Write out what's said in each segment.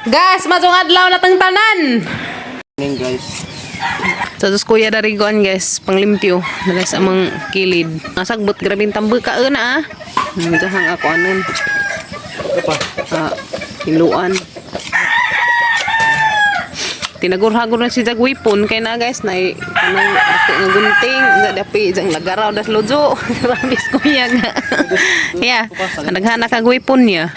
Guys, masong adlaw na tang tanan. Morning, guys. Sa dos kuya darigon, guys, panglimpyo na guys amang kilid. Nasagbot grabing tambo ka na ah. Dahang ako anon. Ito pa. Ah, hiluan. Tinagurhagor na si Jagwipon kay na guys na kanang ako nga gunting sa dapi jang lagaraw das lujo. Grabe kuya nga. Yeah, naghana ka gwipon niya.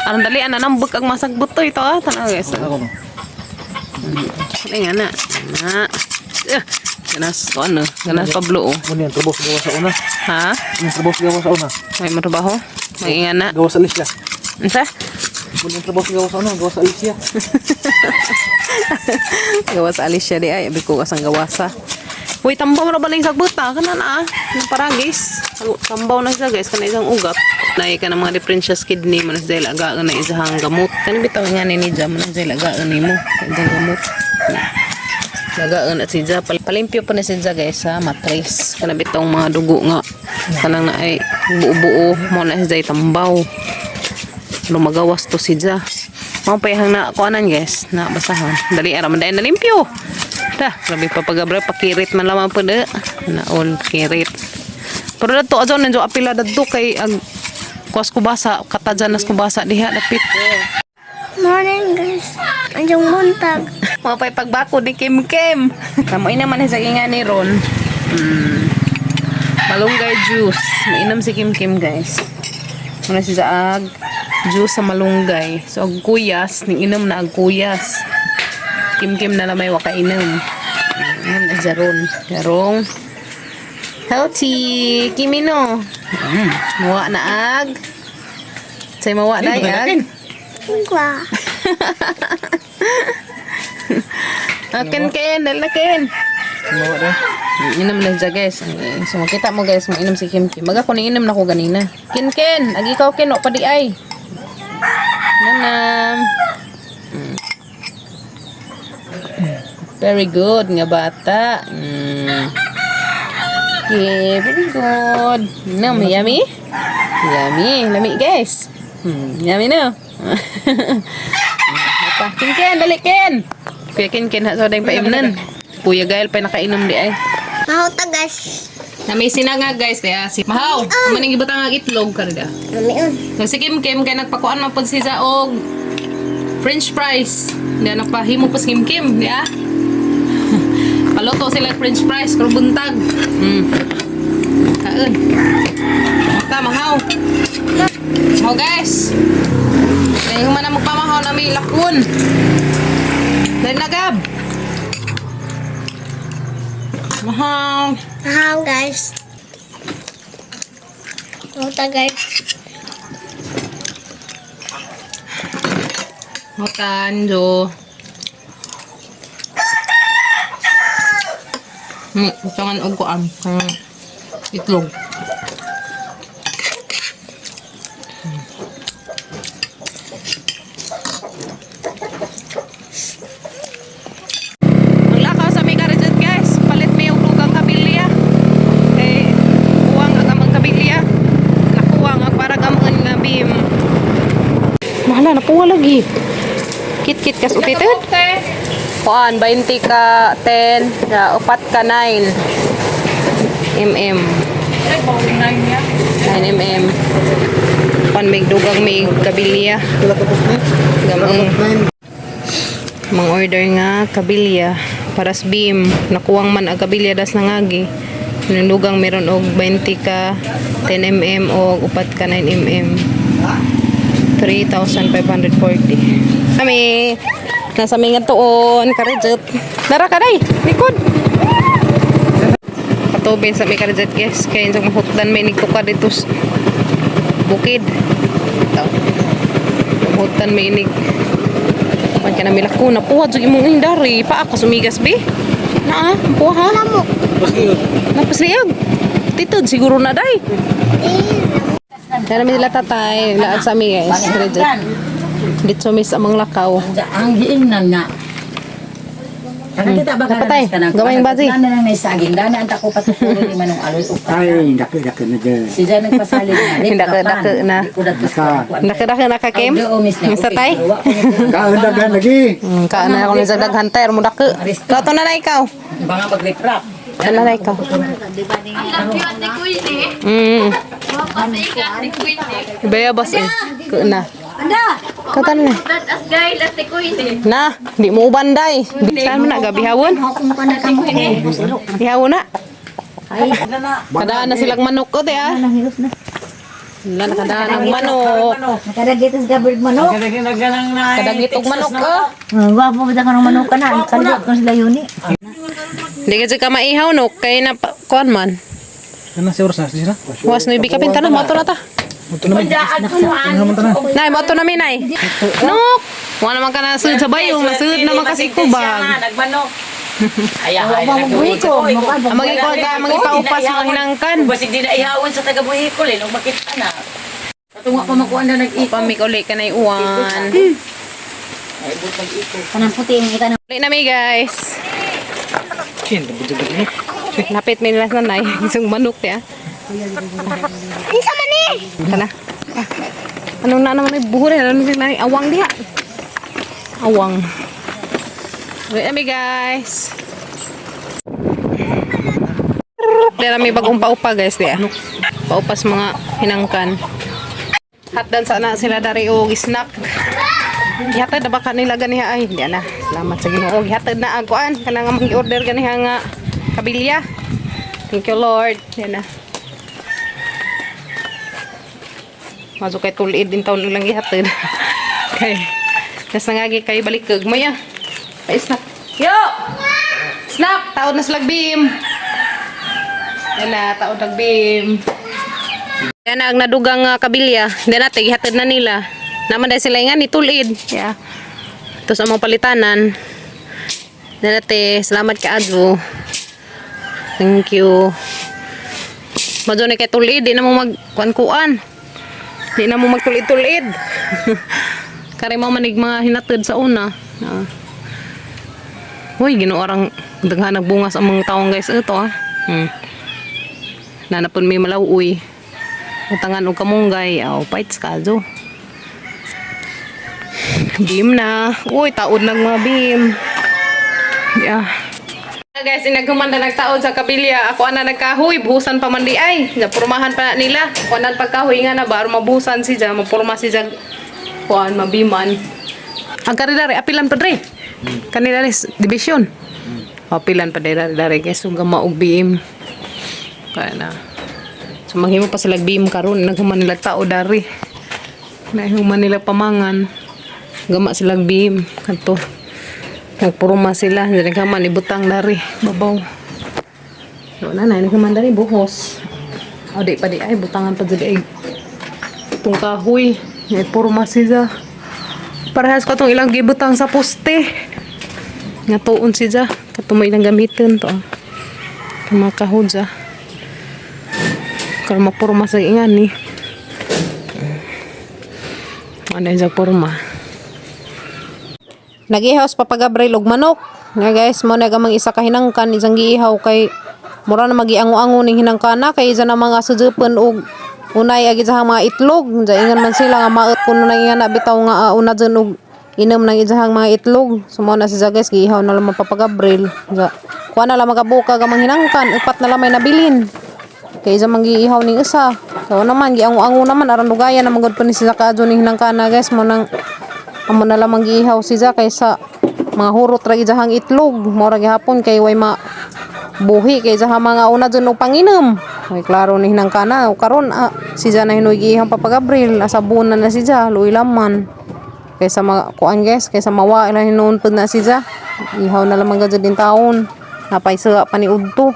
Aron dali ana nambok ang masagbot to ito ah. Tanaw, guys. Ako no. Ay nga na. Na. Eh, ganas ko ano, ganas Pablo oh. Muna yung trabaho sa gawa sa una. Ha? Yung trabaho sa gawa sa una. May matrabaho? May nga na. Gawa sa Alicia. Unsa? Muna yung trabaho sa gawa sa una. Gawa sa Alicia. Gawas Alicia di ay, abi ko kasang gawasa. Uy, tambaw na baling sagbot ah. Kana na ah. Yung paragis. Tambaw na siya, guys. Kana isang ugat. Nay ka ng mga diferensya sa kidney. Manas dahil aga na isang gamot. Kani bitaw nga ni Nija. Manas dahil aga ni mo. Isang gamot. Lagaan at si Ja. Palimpyo pa na si Ja, guys, sa matres. Kana bitaw mga dugo nga. Kanang na ay buo-buo. Mo na si Ja tambaw. Lumagawas to si Ja. Mga payahang na kuanan, guys, na basahan. Dali ara man dayon na limpyo. Da, grabe pa pagabra pakirit man lamang pud eh. Naon kirit. Pero dato ajo nanjo apila dadto kay ag kuas ko basa katadyan nas ko basa diha dapit. Morning, guys. Anjong buntag. Mga pay pagbako ni Kim Kim. Kamoy naman sa inga ni Ron. Malunggay juice. Mainom si Kim Kim, guys. Muna si Zaag. Juice sa malunggay. So, ag kuyas. Ning inom na ag kuyas. Kim Kim na lamay wakainom. Yan na Jaron. Jarong. Healthy. Kimino. Mawa na ag. Say mawa na ag. Kwa. Ah, Ken Ken, dali na Ken. Sumawa na. Inom na siya, guys. So makita mo, guys, mainom si Kim Kim. Maga ko inom na ko ganina. Ken Ken, agi ikaw Ken, wa pa di ay. Nam. Very good nga bata. Okay, very good. Nam, yummy? Yummy. Lami, guys. Yummy no. Pa. Ken Ken, dali Ken. Kuya Ken Ken, ha, so dayong paimnan. Kuya Gael pa nakainom di ay. Mahuta, guys. Na may sinanga, guys, kaya si Mahaw, maning gibutang ang itlog karida. Namiun. So si Kim Kim kay nagpakuan man pud siya og french fries. Di nagpahimo pa si Kim Kim, di ah. Paluto sila french fries karong buntag. Kaon. Ta mahaw. Mahaw, guys. Kaya human na magpamahaw na may lakon. Dahil nagab. Mahaw. Mahaw, guys. Mahuta, guys. Hotanjo. Gusto og kuan. Itlog. Maglakaw sa may karajet, guys. Palit may og dugang kabilya. Kay kuwang ang amang kabilya. Nakuwang ang para gamon nga beam. Mahala na po lagi. Kit-kit kas utited. Kuan 20 ka 10, na upat ka 9 mm. 9 mm. Kuan may dugang may kabilya. Wala ka po. Gamong mang order nga kabilya para sa beam. Nakuwang man ang kabilya das nangagi. Nundugang meron og 20 ka 10 mm o upat ka 9 mm. 3,540. Kami nasa may nga tuon karejot. Dara ka day, likod. Patubin sa may karejot, guys. Kaya yung mahutdan may nigtuka dito sa bukid. Ito. Mahutdan may inig. Man ka na milako na puha jud imong indari. Paa ka sumigas be. Naa, puha ha. Lamok. Paski yun. Napasliag. Titod siguro na day. Eh, Kaya namin sila tatay, laat sa amin, guys. Reject. Dito miss amang lakaw. Ang giingnan nga. Nakakita ba ka Napatay. Gamay yung basi. Na lang na saging. Dana ang tako patukuro ni Manong Aloy. Ay, dako dako na dyan. Siya nagpasalig na. Dako, dako na. Dako-dako na ka, Kim? Sa tay? Kaundagan lagi. Kaan na ako sa daghan tay mo dako. Kato na na ikaw. Baka mag-refrap. Ano na ikaw? Bayabas eh. Na. Katan na. Na, di mo uban day. Saan mo na gabi hawon? Bihawon na. Kadaan na silang manok ko te ah. Wala na kadaan ang manok. Nakadagitas gabriel manok. Kadagitog manok ko. Gwapo ba ka ng manok ka na? Kalibot ko sila yun eh. Hindi ka ka maihaw no kay na kuan man. Ano si oras na? Sila? Was no ibig kapin tanan mo na ta. Ito naman. Ano naman tanan? Nay, mo na mi nay. Nok. Wala naman ka na sud sa bayong, nasud naman kasi kubag. Nagmanok. Ay, ay, nagbuhiko. Ang magikuha ka, magipaupas mga hinangkan. Basig di na ihawon sa taga-buhikol eh. Nung makita na. Katunga pa makuha na nag-iko. Pamik uli ka na iuwan. Kanang puti ang kita na. Uli na mi guys. Chin, bujag Napit may nilas na nay. Isang manok ya. Unsa man ni? Kana. Ano na naman ay buhuri? Ano na nay? Awang diha. Awang. Uli na mi guys. Dara may bagong paupa guys diha. Paupas mga hinangkan. Hatdan sana sila dari og snack. Gihatag na ba kanila ganiha ay hindi na. Salamat sa Ginoo. Gihatag na ang kuan kanang among gi-order ganiha nga kabilya. Thank you Lord. Yan na. Maso kay tulid din taon lang gihatag. Kay nas nangagi kay balikag maya. Pa snack. Yo! Snack, taon na silag beam. Yan na, taon nag beam. Yan na, ang nadugang kabilya. Hindi natin, gihatid na nila. Naman dahil sila nga ni tulid. Yeah. Tapos ang mga palitanan. Hindi natin, salamat ka Advo. Thank you. Madyo na kay tulid, di na mo magkuan-kuan. Di na mo magtulid-tulid. Kare mo manig mga hinatid sa una. Ah. Uy, ginuarang daghan nagbungas ang mga taong guys ito ah. Nanapon may malaw-uy. Utangan og kamunggay, aw fights kazo. Beam na. Uy, taod ng mga beam. Yeah. Guys, inaghuman na nagtaod sa kabilya. Ako ana nagkahoy, buhusan pa man di ay. Napurmahan pa na nila. Ako ana pagkahoy nga na ba mabuhusan si Ja, mapurma si Ja. Kuan mabiman. Ang karidare apilan pa dre. Kanila ris division. Apilan pa dre dare guys, ug gama og beam. Kaya na. So manghimo pa sila beam karon, naghuman nila tao dari. Nahuman nila pamangan. Gama sila beam kadto. Nagpuruma sila, dili ka man ibutang dari babaw. Wala na, naghuman dari buhos. O di pa di ay butangan pa dili ay itong kahoy. Nagpuruma sila. Parehas ko itong ilang gibutang sa poste. Nga tuon siya. Kato mo ilang gamitin to. Ah. Itong mga kahod siya. Karon mapurma sa ingan ni. Ano yung sa purma? Nagihaw sa Papa Gabriel og manok. Nga guys, mo na gamang isa ka hinangkan isang giihaw kay mura na magiango-ango ning hinangkana kay isa na mga sujupen og unay agi sa mga itlog. Diya ingon man sila nga maot kuno nang ingan na bitaw nga una dyan og inom ng isahang mga itlog. So mo na si guys, giihaw na lang Papa Gabriel. Diya, kuha na lang magabuka gamang hinangkan, upat na lang may nabilin. Kay isa man giihaw ning isa. So naman giango-ango naman aron lugayan na magud pa ni sila kaadyo ning hinangkana guys mo nang amo na lamang giihaw si Za kaysa mga hurot ra gidahang itlog mo ra gihapon kay way ma buhi kay sa mga una dun og panginom. May klaro ni hinangkana o karon si Za na hinuy giihang Papa Gabriel asabunan na si Za luoy laman. Kaysa ma kuan guys kaysa mawa ila hinuon pud na si Za. Ihaw na lamang gud din taon. Napay suga pa ni udto.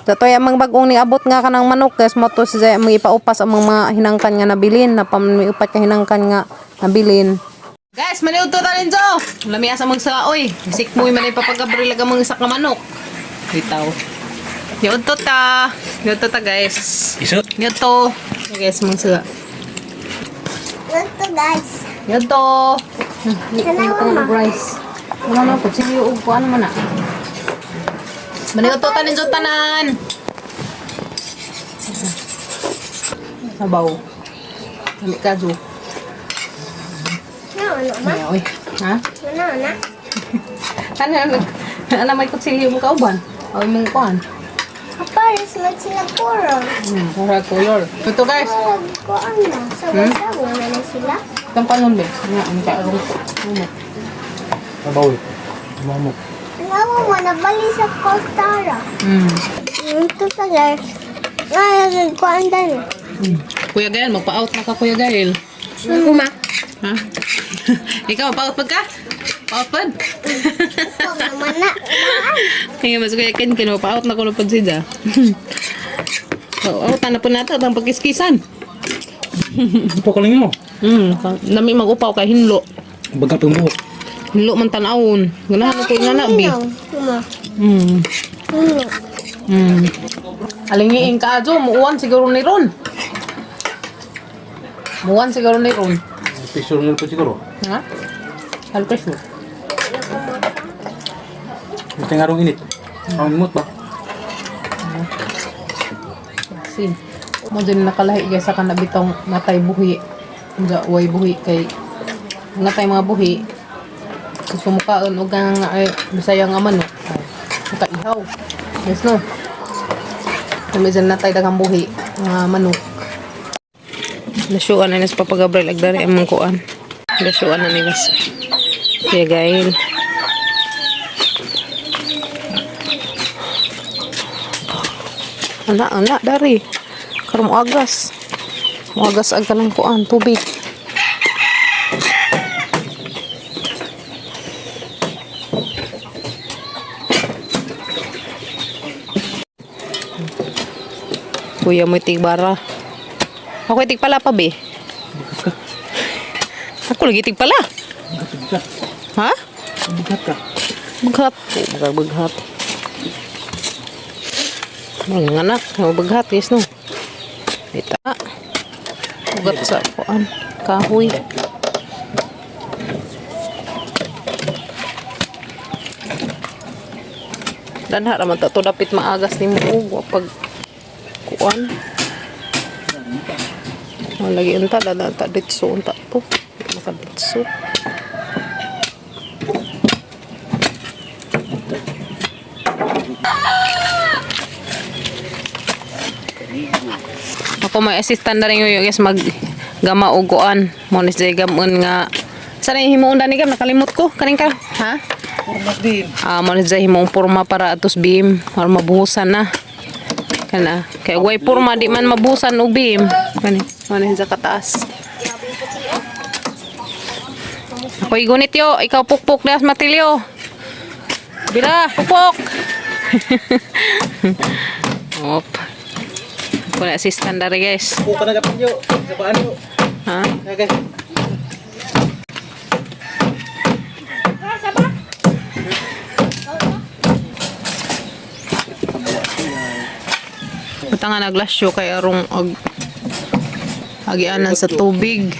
Datoy ang mga bagong niabot nga kanang manok guys mo to si Zaya ang ipaupas ang mga hinangkan nga nabilin na upat ka hinangkan nga nabilin. Guys, maniud to ta ninyo. Lami asa magsa oy. Sikmoy man ipapagabril ang mga isa ka manok. Bitaw. Niud to ta. Niud to ta guys. Iso. Niud to. Guys, magsa. Ito guys. Niud to. Salamat, ma. Rice. Wala na kutsilyo og kuan man na. Maniuto tanin sa tanan. Sabaw. Dali ka, Ju. No, ano ma? Ay, oy. Ha? Ano na? Ano, ano, ano may kutsilyo mo kauban? Ay, mong kuan. Kapares man sila puro. Para color. Ito guys. Murag ko ano, sawa-sawa na na sila. Itong kanon ba? Nga, ang kaarong. Ano? Sabaw eh. Mamok. Ngawa mo, nabali sa kostara. Ito sa guys. Ay, kuan dan. Kuya Gael, magpa-out na ka, Kuya Gael. Kuma. Ha? Ikaw, pa-out pag ka? Pa-out pad? Ikaw naman na. Kaya mas Kuya Ken, Ken, pa-out na ko na pad siya. So, out na po nato, ang pagkiskisan. Upo ka lang yun. Nami mag-upaw kay hinlo. Bagat ang buhok. Hinlo man tanawon. Ganahan ko nga na, bi. Kuma. Alingiin ka, Ajo. Muuwan siguro ni Ron. Muuwan siguro ni Ron. Picture nyo po siguro. Ha? Halo pressure. Gusto nga rong init. Ang imot ba? Sin. Mo din nakalahi guys sa kanabitong natay buhi. Nga way buhi kay natay mga buhi. Gusto mo kaon og ang ay Bisaya nga manok. Ay, Makaihaw. Yes no. Kami dyan natay daghang buhi nga manok. Nasuan na ni sa Papa Gabriel agdari ang mong kuan. Nasuan na ni Mas. Kuya Gail. Ana, ana, dari. Karon moagas. Moagas ag kanang kuan, tubig. Kuya mo tigbara. Ako tigpala pa be. Ako lagi tigpala. Bigat. Ha? Bigat ka. Baghat. Oh, magagaghat. Mga anak, baghat, yes no. Ita. Ugat sa kuan, kahoy. Danha raman ta to dapit maagas nimo og wa pag kuan. Oh, lagi unta dada ta ditso unta to. Di Makaditso. Ako may assistant na rin yun guys mag gama og kuan. Mo ni siya gamon nga Sana yung himuon dani gam nakalimot ko kaning ka ha? Mas din. Ah, mo ni siya himuong porma para atos beam para mabuhusan na. Kana kay way porma di man mabuhusan og beam. Kani mo ni siya kataas. Ako igunit yo, ikaw pukpok das matilyo. Bila, pukpok. Op. Ako na assistant dari guys. Upo ka na kapit nyo. Sa paan nyo. Ha? Okay. Buta nga naglasyo kay arong ag agianan sa tubig.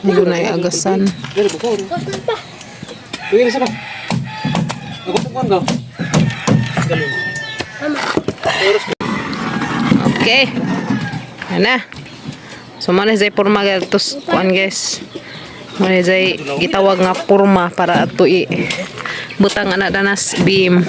Gunay agasan. Dali, buko. Uy, isa pa. Nagutukan ka. Galing. Okay. Ana. So mo na siya porma tos kuan guys. Mo na siya gitawag nga porma para ato i butang ana danas beam.